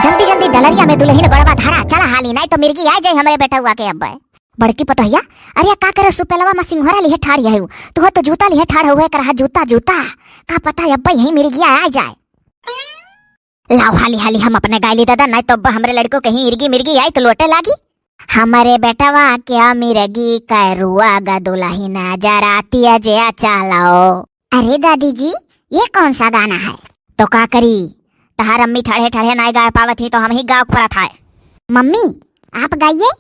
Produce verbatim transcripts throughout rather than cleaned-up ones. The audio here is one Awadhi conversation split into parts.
जल्दी जल्दी डलरिया में दुलहिन गोड़वा धरा, चला हाली, नाहीं तो मिर्गी आइ जाई हमरे बेटउआ के अब्बे। बड़की पतोहिया, अरे का करे सुपेलवा मा सिंघोरा लिहे ठाड़ हउ, तू हो तो जूता लिहे ठाड़ हउ है, करहा जूता, जूता, का पता अब्बे यहीं मिर्गिया आइ जाए। लाओ हाली हाली हम अपने गाइ ली दादा, नाहीं तो अब्बे हमरे लड़िको कहीं इर्गी मिर्गी आइ तो लोटे लागी। हमरे बेटवा के मिर्गी करुआ ग दुलहिन जरातिया जे चालो। अरे दादी जी, ये कौन सा गाना है? तो का करी, तहार अम्मी ठड़े ठड़े नाहीं गाइ पावत ही तो हमहीं गावक परत है। मम्मी, आप गाइए।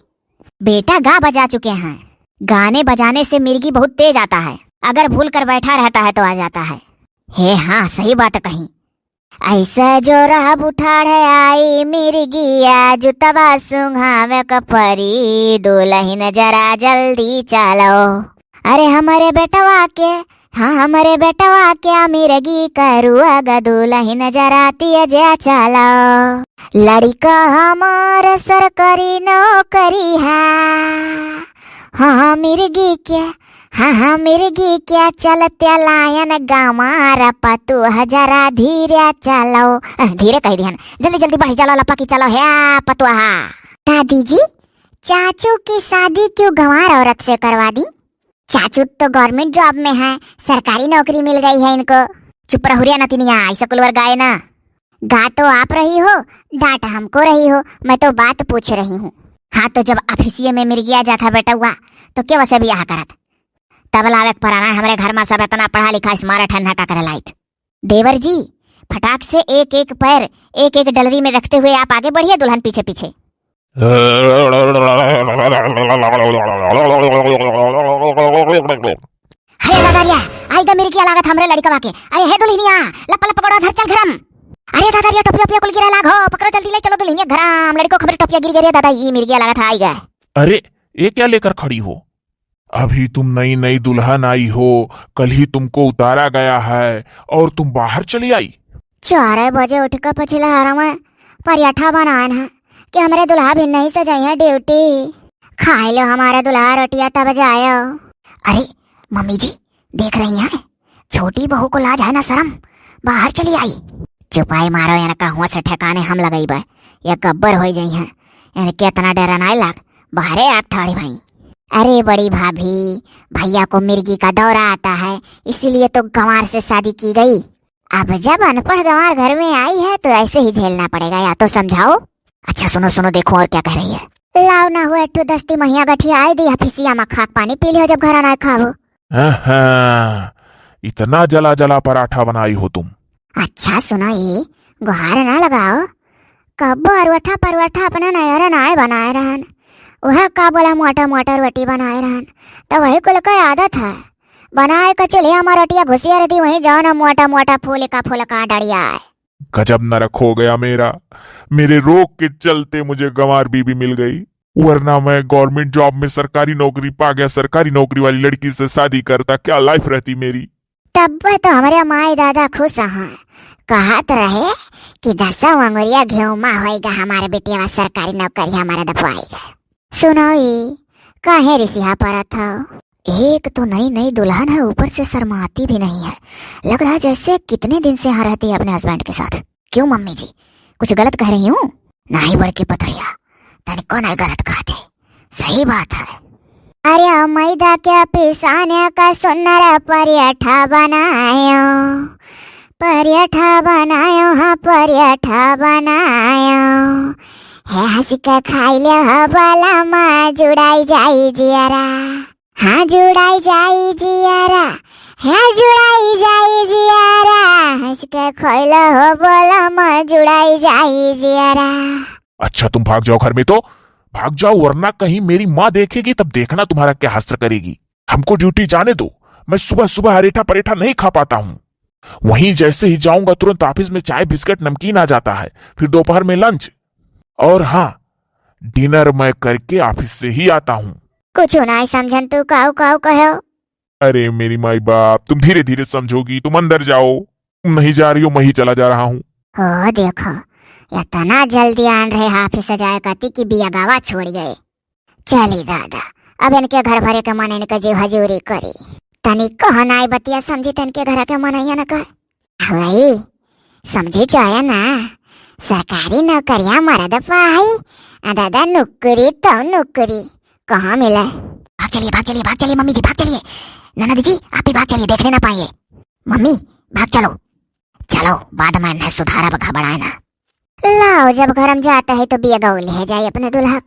बेटा गा बजा चुके हैं। गाने बजाने से मिर्गी बहुत तेज आता है, अगर भूल कर बैठा रहता है तो आ जाता है। हे हाँ, सही बात कहीं। अइसे जो रहबू ठाड़े आई मिर्गिया, जुतवा सुंघावे क परी, दुलहिन जरा जल्दी चालो। अरे हमरे बेटवा के, हाँ हमरे बेटवा के मिर्गी करुआ ग दुलहिन जरातिया जे चालो। लड़िका हमार सरकारी नौकरी है, हाँ मिर्गी के, हाँ हाँ मिर्गी के चलते लायन गंवार पतुआ जरा धीरे चालो। अ, धीरे कहि दिहन, जल्दी जल्दी बढ़ी चालो लपकी चालो हे पतुआ। दादी जी, चाचू की शादी क्यों गंवार औरत से करवा दी? चाचू तो government job में है, सरकारी नौकरी मिल गई है इनको। चुप रहो रे नतिनिया, अइसे कुलवर गाए ना। गा तो आप रही हो, डांट हमको रही हो, मैं तो बात पूछ रही हूँ। हाँ तो जब ऑफिसिये में मिर्गिया जात है बेटउआ, तो के वसे बियाह करत? तब लावेक पराना है हमरे घर मा सब एतना पढ़ा लिखा smart है ना का करे लायक। देवर जी, फटाक से एक एक पैर एक एक डलरी में रखते हुए आप आगे बढ़िए दुलहिन पीछे पीछे। अरे दादा रे, आइ ग मिर्गिया लागत हमरे लड़िकवा के। अरे हे दुलहिनिया, लप लप गोड़वा धर चल घरम। अरे दादा रे, टोपिया ओपिया कुल गिरे लाग हो, पकड़ो जल्दी ले चलो दुलहिनिया घरम, लड़िको के हमरे टोपिया गिर गए रे दादा, ई मिर्गिया लागत है आइ गए। अरे, ये क्या लेकर खड़ी हो? अभी तुम नई नई दुल्हन आई हो, कल ही तुमको उतारा गया है और तुम बाहर चली आई। चार बजे उठ के पछिला हरवा परियठा बनाएन है कि हमरे दुल्हा भी नहीं से जाइए duty। खाए लो हमारे दुल्हा रोटिया तब जायो। अरे मम्मी जी, देख रही हैं, छोटी बहू को लाज है ना शर्म, बाहर चली आई। चुपाई मारो, इनका हुआ से ठिकाने हम लगइबे, ये गब्बर हो जाई हैं। इनके इतना डर नाई लाग, बाहरे आग ठाड़ी भई। अरे बड़ी भाभी, भैया को मिर्गी का दौरा आता है, इसीलिए तो गंवार से शादी की गई। अब जब अनपढ़ गंवार घर में आई है तो ऐसे ही झेलना पड़ेगा, या तो समझाओ। अच्छा सुनो सुनो, देखो और क्या कह रही है। लाओ ना हो एक ठो दस्ती महिया गठिया आई दी, हफिसिया मा खाक पानी पी लियो जब घर आना खाबो। हाँ, हाँ, इतना जला जला पराठा बनाई हो तुम। अच्छा सुनो, ये गुहार ना लगाओ, कब्बो अरवठा परवठा अपना नैहरे नाय बनाए रहन, वह का बोला मोटा मोटा रोटी बनाए रहन, तो वही कुल का आदत है। बनाए का चूल्हा मा रोटिया घुसिया रहती, वही जाओ ना मोटा मोटा फूल का फूल का डरिया है। गजब नरक हो गया मेरा। मेरे रोग के चलते मुझे गंवार बीबी मिल गई, वरना मैं government job में सरकारी नौकरी पा गया, सरकारी नौकरी वाली लड़की से शादी करता, क्या life रहती मेरी। तब तो हमरे माई दादा खुश हैं, कहत रहे कि दसों अंगुरिया घेउमा होइगा, हमारे बिटिया सरकारी नौकरी हमारे दफाई गए। सुनो ई, काहे रिसिया परत हो? एक तो नई नई दुल्हन है, ऊपर से शर्माती भी नहीं है। लग रहा है जैसे कितने दिन से यहाँ रहती है अपने husband के साथ। क्यों मम्मी जी, कुछ गलत कह रही हूँ? नहीं बड़की पतोहिया, तनिको नहीं गलत कहते, सही बात है। अरे मैदा के पिसाने का सुंदर पराठा बनायो, पराठा बनायो, हाँ पराठा बनायो। हे हंस के खाई ले हो बोला माँ, जुड़ाई जाई जियरा। हाँ जुड़ाई जाई जियरा, हाँ जुड़ाई जाई जियरा, हंस के खइलो हो बोला माँ जुड़ाई जाई जियरा। अच्छा तुम भाग जाओ घर में तो, भाग जाओ, वरना कहीं मेरी माँ देखेगी तब देखना तुम्हारा क्या हश्र करेगी। हमको duty जाने दो, मैं सुबह सुबह अरेठा परेठा नहीं खा पाता हूँ। वहीं जैसे ही जाऊंगा तुरंत office में चाय बिस्किट नमकीन आ जाता है, फिर दोपहर में lunch, और हाँ dinner मैं करके office से ही आता हूँ। कुछ नाई समझन तू काऊ काऊ कहो। अरे मेरी माई बाप, तुम धीरे धीरे समझोगी, तुम अंदर जाओ। तुम नहीं जा रही हो, मैं ही चला जा रहा हूँ। ओ देखो, इतना जल्दी आन रहे office से जाए कती कि बियगावा छोड़ गए। चली दादा, अब इनके घर भरे के मन इनके जीव हजूरी करी। तनी कहो नाई बतिया समझी त इनके घर के मनैया न कहे। वही समझी चाहे ना, सरकारी नौकरिया मरद पाई, आ दादा नुकरी तो नुकरी, कहाँ मिले? भाग चलिए, भाग चलिए, भाग चलिए मम्मी जी, भाग चलिए। ननद जी, आप भी भाग चलिए, देखने ना पाइए। मम्मी, भाग चलो। चलो, बाद में इन्हें सुधारब, घबराए ना। लाओ, जब घर में जाता है तो बिया गौ ले जाए अपने दुल्हा।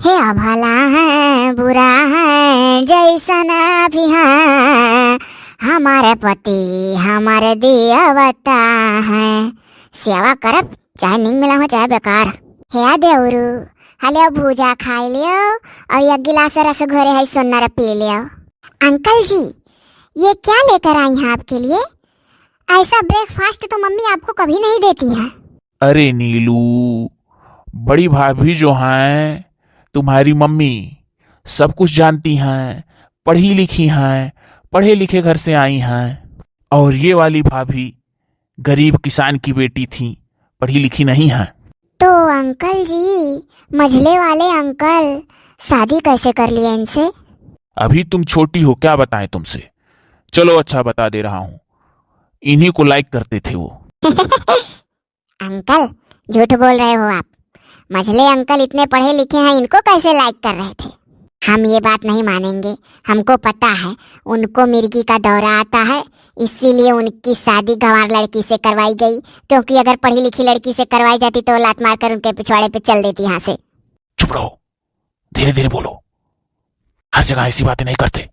हे भला है, बुरा है, जैसन भी है, हमारे पति, हमारे देवता है। सेवा करब, चाहे नीक मिला हो, चाहे बेकार। हे देवरू, हले भूजा खाई लियो और एक गिलास रस घोरे है, सोनर पी लियो। अंकल जी, ये क्या लेकर आई हैं आपके लिए? ऐसा ब्रेकफास्ट तो मम्मी आपको कभी नहीं देती है। अरे नीलू, बड़ी भाभी जो हैं तुम्हारी मम्मी, सब कुछ जानती हैं, पढ़ी लिखी हैं, पढ़े लिखे घर से आई हैं। और ये वाली भाभी गरीब किसान की बेटी थी, पढ़ी लिखी नहीं हैं। तो अंकल जी, मझले वाले अंकल शादी कैसे कर लिए इनसे? अभी तुम छोटी हो, क्या बताएं तुमसे। चलो अच्छा, बता दे रहा हूँ, इन्हीं को लाइक करते थे वो। अंकल, झूठ बोल रहे हो आप। मझले अंकल इतने पढ़े लिखे हैं, इनको कैसे लाइक कर रहे थे? हम ये बात नहीं मानेंगे। हमको पता है उनको मिर्गी का दौरा आता है, इसीलिए उनकी शादी गंवार लड़की से करवाई गई, क्योंकि अगर पढ़ी लिखी लड़की से करवाई जाती तो लात मारकर उनके पिछवाड़े पे चल देती यहाँ से। चुप रहो, धीरे धीरे बोलो, हर जगह ऐसी बातें नहीं करते।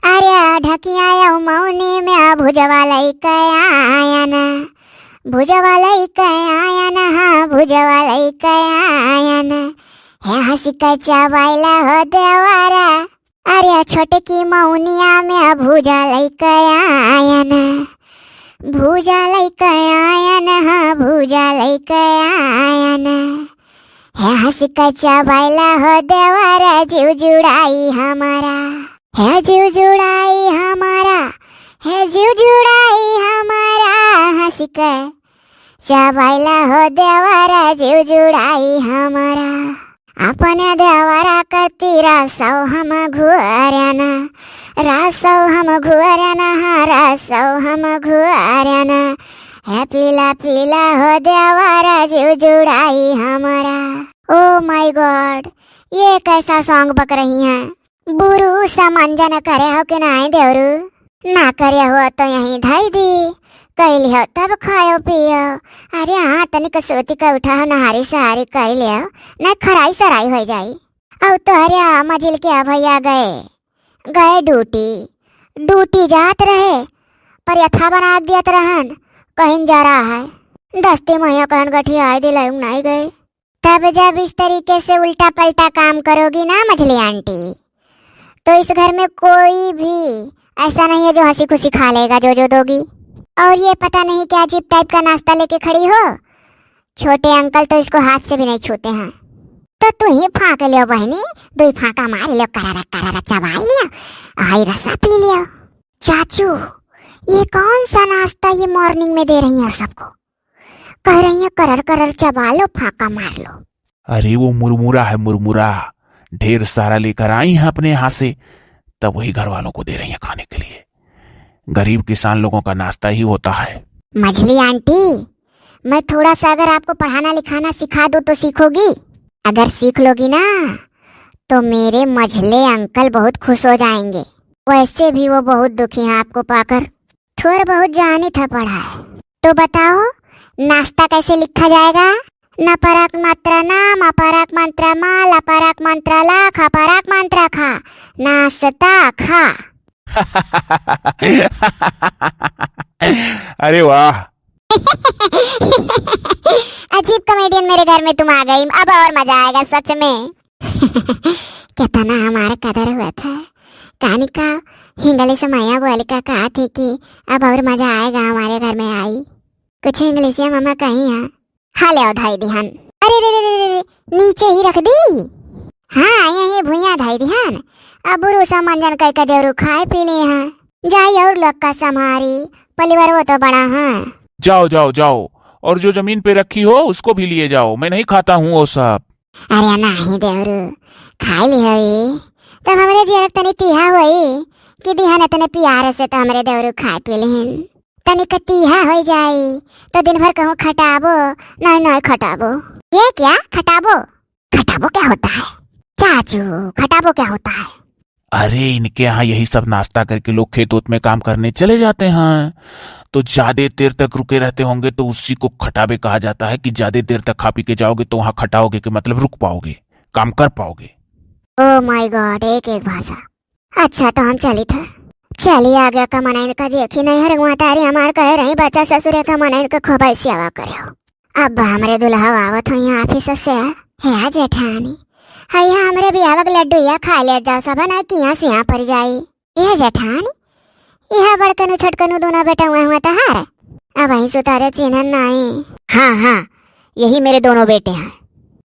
अरे ढकिया आयो मौनी में भुजवा लइके आयन, भुजवा लइके आयन, हाँ भुजवा लइके आयन। हे हँसी के चबाइला हो देवरा, अरे छोटकी मौनिया में भुजा लइके आयन, भुजा लइके आयन, हाँ भुजा लइके आयन। हे हँसी के चबाइला हो देवरा, जीव जुड़ाई हमारा। हे जीव जुड़ाई हमारा, हे जीव जुड़ाई हमारा, हँसी के चबाइला हो देवरा, जीव जुड़ाई हमारा। अपने देवरा करती रासौ हम घुअरना, रासौ हम घुअरना, हाँ रासौ हम घुअरना। हे पीला पीला हो देवरा, जीव जुड़ाई हमारा। Oh my God, ये कैसा सॉन्ग बक रही हैं? बुरु समंजन करे हो कि नाहीं देवरू? ना करे हो तो यहीं धई दी, कई लियो तब खायो पियो। अरे हाँ, तनिक सूती के उठा हो, नहारी सहारी कई लियो, नहीं खराई सराई हो जाई। और तोहरे मझिल के भैया गए, गए ड्यूटी, ड्यूटी जात रहे, पर यथा बना दियत रहन, कहीं जा रहा है। दस्ती मैया कहन गठिया आए दिलायूं, नहीं गए। तब जब इस तरीके से उल्टा पलटा काम करोगी ना मझली आंटी, तो इस घर में कोई भी ऐसा नहीं है जो हँसी खुशी खा लेगा जो जो दोगी। और ये पता नहीं क्या अजीब टाइप का नाश्ता लेके खड़ी हो, छोटे अंकल तो इसको हाथ से भी नहीं छूते हैं। तो तू ही फाँक लियो बहनी, दुई फाँका मार लियो, करारा करारा चबाई लियो, आई रसा पी लियो। चाचू, ये कौन सा नाश्ता ये मॉर्निंग में दे रही हैं सबको? कह रही हैं करर करर चबा लो, फाँका मार लो। अरे वो मुरमुरा है, मुरमुरा, ढेर सारा लेकर आई हैं अपने यहाँ से, तब वही घर वालों को दे रही हैं खाने के लिए। गरीब किसान लोगों का नाश्ता ही होता है। मझली आंटी, मैं थोड़ा सा अगर आपको पढ़ाना लिखाना सिखा दूँ तो सीखोगी? अगर सीख लोगी ना तो मेरे मझले अंकल बहुत खुश हो जाएंगे। वैसे भी वो बहुत दुखी हैं आपको पाकर। थोड़ा बहुत जानी था पढ़ा है। तो बताओ, नाश्ता कैसे लिखा जाएगा? न परक मात्रा ना, मा परक मंत्रा मा, ला परक मंत्रा ला, खा परक मंत्रा खा, नाश्ता खा। अरे वाह। अजीब कॉमेडियन मेरे घर में तुम आ गई, अब और मजा आएगा सच में। कितना हमारा कदर हुआ था। कहानी का हिंगली से मैया बोल का कहा थी कि अब और मजा आएगा हमारे घर में आई। कुछ इंग्लिशिया मम्मा कही हैं। हाँ, ले आओ, धाई दिहन। अरे रे रे रे रे, नीचे ही रख दी। हाँ, यही भुइया धाई दिहन। अब बुरु समंजन कह के देवरू खाए पी लिए हैं। जाई और लोग का संभारी, परिवार वो तो बड़ा है। जाओ, जाओ, जाओ, और जो जमीन पे रखी हो उसको भी लिए जाओ, मैं नहीं खाता हूँ वो सब। अरे नाही देवरू, खाई ली होई, तब हमरे जियर तनी तीहा होई कि दिहन इतने प्यार से तो हमरे देवरू खाए पी लेहन। तनिक तीहा होइ जाई, तो दिन भर कहूँ खटाबो, नहीं, नहीं खटाबो। ये क्या खटाबो? खटाबो क्या होता है? चाचू, खटाबो क्या होता है? अरे, इनके यहाँ यही सब नाश्ता करके लोग खेत ओत में काम करने चले जाते हैं, तो ज्यादा देर तक रुके रहते होंगे, तो उसी को खटाबे कहा जाता है कि ज्यादा देर तक खा पी के जाओगे तो वहाँ खटाओगे के मतलब रुक पाओगे, काम कर पाओगे। Oh my God, एक एक भाषा। अच्छा, तो हम चली था। चली आगे का मनइन का देखी नहीं हर महतारी हमार कहे रही, बच्चा ससुरे का मनइन का खूब सेवा करो। अब हमरे दुल्हा आवत हो यहाँ ऑफिस से। हे जेठानी, हैया हमरे बियाह के लड्डू या खा ले जा सब ना, किया सिया पर जाई। ए जेठानी, यह बड़कनू छोटकनू दोनों बेटा हुआ हुआ तहार। अब वहीं सुतारे चिन्हन नाई। हाँ, हाँ, यही मेरे दोनों बेटे हैं,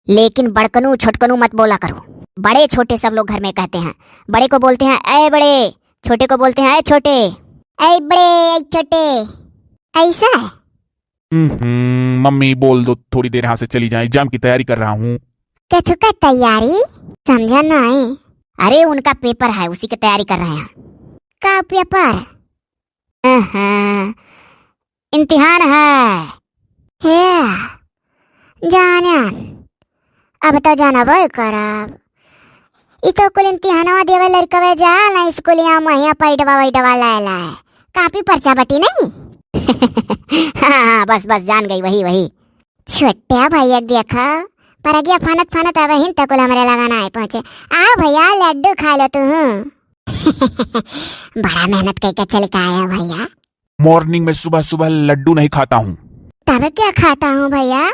लेकिन बड़कनू छोटकनू मत बोला करो। बड़े छोटे सब लोग घर में कहते हैं। बड़े को बोलते हैं ए बड़े, छोटे को बोलते हैं ए छोटे। ए बड़े, ए छोटे, ऐसा है। हम्म, मम्मी बोल दो थोड़ी देर यहाँ से चली जाएं, एग्जाम की तैयारी कर रहा हूँ। कथु का तैयारी? समझा नहीं। अरे उनका पेपर है, उसी की तैयारी कर रहे हैं। का पेपर? अहं, इम्तिहान है। हे, जाने, अब तो जानबो करब। ई तो कुल इम्तिहानवा देवे लड़कवे जाला स्कूलिया महिया पैडवा वैडवा लाए लाए। कापी पर्चा बटी नहीं? हाँ, हाँ, बस, बस, जान गई, वही, वही। छोट्या भैया के देखा, परगिया फानत फानत अब हिन तक कुल हमरे लगा ना आए पहुँचे। आओ भैया, लड्डू खा लो तू। बड़ा मेहनत करके चल के आया भैया। मॉर्निंग में सुबह सुबह लड्डू नहीं खाता हूँ। तब क्या खाता हूँ भैया?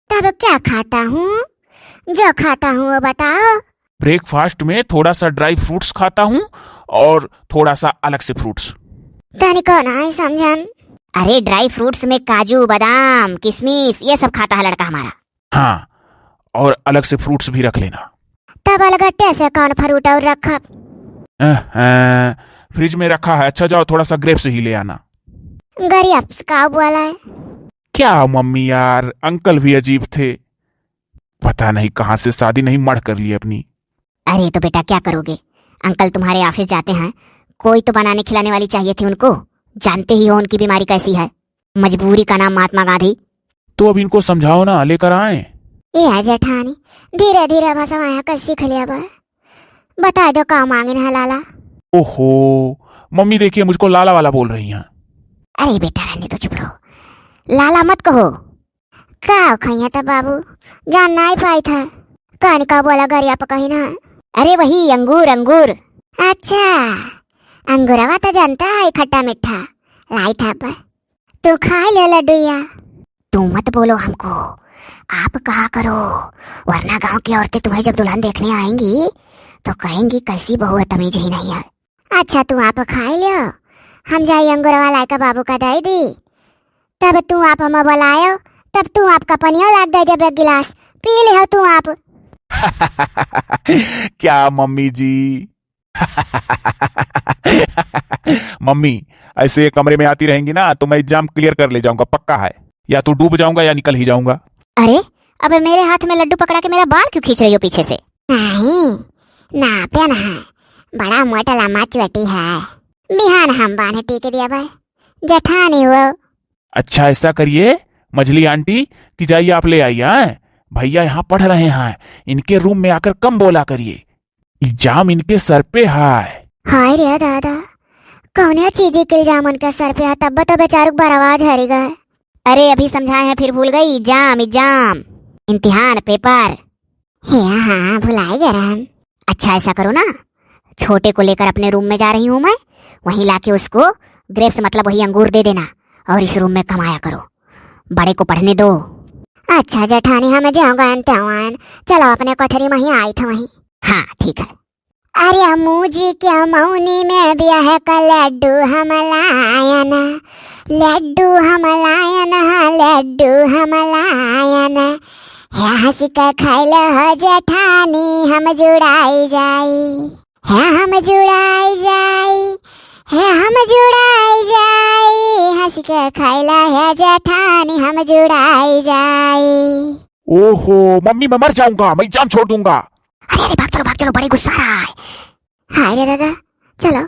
तब क्या खाता हूँ? जो खाता हूँ वो बताओ। ब्रेकफास्ट में थोड़ा सा ड्राई फ्रूट्स खाता हूँ और थोड़ा सा अलग से फ्रूट्स। तनिको नहीं समझन। अरे ड्राई फ्रूट्स में काजू, बादाम, किशमिश ये सब खाता है लड़का हमारा। हाँ, और अलग से फ्रूट्स भी रख लेना। तब अलगट्टे से कौन फ्रूट और रखब? अह, अह, फ्रिज में रखा है। अच्छा जाओ थोड़ा सा ग्रेप्स ही ले आना। ग्रेप्स का बोला है? क्या मम्मी यार, अंकल भी अजीब थे, पता नहीं कहाँ से शादी नहीं मड़ कर ली अपनी। अरे तो बेटा क्या करोगे, अंकल तुम्हारे ऑफिस जाते हैं, कोई तो बनाने खिलाने वाली चाहिए थी उनको। जानते ही हो उनकी बीमारी कैसी है, मजबूरी का नाम महात्मा गांधी। तो अब इनको समझाओ ना, लेकर आए। ए जेठानी, धीरे धीरे बस वहाँ का सीख लिया बा। बता दो का मांगिन है लाला। ओहो, मम्मी देखिए मुझको लाला वाला बोल रही हैं। अरे बेटा रहने दो, चुप रहो, लाला मत कहो। का खइया त बाबू, जान नहीं पाई था। कौन का बोला गरिया पकही ना? अरे वही अंगूर, अंगूर। अच्छा, अंगूरवा तो जानता है खट्टा मीठा। लाई था बा। तू खा ले लड्डूया। तू मत बोलो हमको, आप कहा करो, वरना गांव की औरतें तुम्हें जब दुल्हन देखने आएंगी तो कहेंगी कैसी बहू है, तमीज ही नहीं है। अच्छा तू आप खाई लियो, हम जाई अंगूरवा लाए का बाबू का दे दी, तब तू आप हम बुलायो, तब तू आपका पनियो लाग दे देबे एक गिलास, पी लियो तू आप। क्या मम्मी जी? मम्मी, ऐसे कमरे में आती रहेंगी ना तो मैं एग्जाम क्लियर कर ले जाऊंगा, पक्का है। या तो डूब जाऊंगा या निकल ही जाऊंगा। अरे, अब मेरे हाथ में लड्डू पकड़ा के मेरा बाल क्यों खींच रही हो पीछे से? नहीं, नापे ना है, बड़ा मोटा लम्बा चोटी है। बिहान हम बांधे टीके दिया भाई, जेठानी हो। अच्छा ऐसा करिए मझली आंटी कि जाइए आप ले आइए, हैं? भैया यहाँ पढ़ रहे हैं, इनके रूम में आकर कम बोला करिए। इल्जाम इनके सर पे है। हाय रे दादा, कौने चीज के इल्जाम उनके सर पे है? तब तो बेचारू के बरवा झरी गए। अरे अभी समझाए हैं फिर भूल गई। इल्जाम, इल्जाम, इम्तिहान, पेपर। हे हाँ, भुलाए गए रहन। अच्छा ऐसा करो ना, छोटे को लेकर अपने रूम में जा रही हूँ मैं, वहीं लाके उसको ग्रेप्स मतलब वही अंगूर दे देना और इस रूम में कमाया करो, बड़े को पढ़ने दो। अच्छा जेठानी, हम जाऊंगा अंतवान, चलो अपने कोठरी में ही आई था वहीं। हाँ ठीक है। अरे अम्मू जी के मौनी में ब्याह का लड्डू हम लायन, लड्डू हम लायन, हाँ लड्डू हम लायन। हे हंस के खैल हो जेठानी हम जुड़ाई जाई, हे हम जुड़ाई जाई, हे हम जुड़ाई जाई, हंस के खैल हे जेठानी हम जुड़ाई जाई। ओहो मम्मी, मैं मर जाऊंगा, मैं एग्जाम छोड़ दूंगा। अरे अरे भाग चलो, भाग चलो, बड़े गुस्सा आ रहा है। हाय रे दादा, चलो।